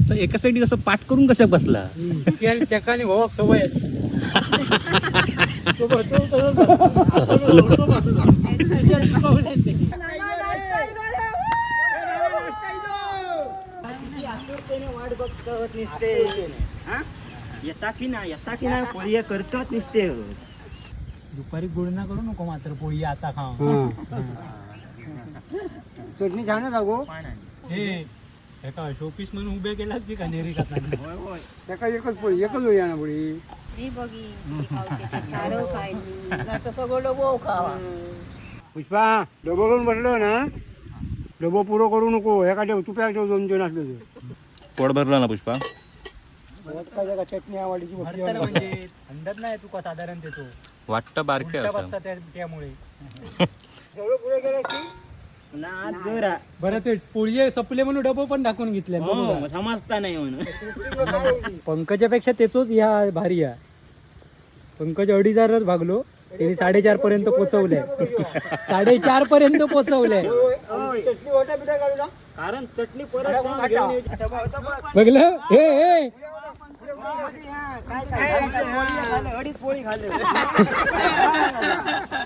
तर एका साईड कसं पाठ करून कशा बसला? त्याकाने भावाक सवय आहे. तो बसतो, तसंच बसतो. वाट बघत निसते येता की नाही, येता की नाही, पोळी करतात निसते. दुपारी गुळणा करू नको मात्र, पोळी आता खा. चटणी छान जागो. हे एका शोपीस म्हणून उभे केलास की कन्हेरी खाता. त्याका एकच पोळी, एकच होई ना पोळी. मी बघी खावचे ते चारो खायली. नाही तर सगळं डबो खावा. पुष्पा, डबो करून बसलो ना, डबो पुरो करू नको. ह्या ठेव, तुप्याक ठेव, दोन दोन असले तर. पोट भरला ना पुष्पा? चटणी आवडीची. भरताना म्हणजे अंदाज नाही तुका साधारण देतो. वाटतं बारके उलटा असं. बसता त्यामुळे. सगळं पुरं केलं की बरं, ते पोळी सपले म्हणून डबो पण टाकून घेतले. समजता नाही म्हणून. पंकजापेक्षा त्याचोच ह्या भारी आहे. पंकज 2.5च भागलो, त्याने 4.5 पर्यंत पोहोचवले, 4.5 पर्यंत पोहोचवले. चटणी वाटा बिटा काढू ना. कारण चटणी परत जाऊन घेऊन यायची. बघलं हे हे काय काय, अडीच पोळी खाल्ली.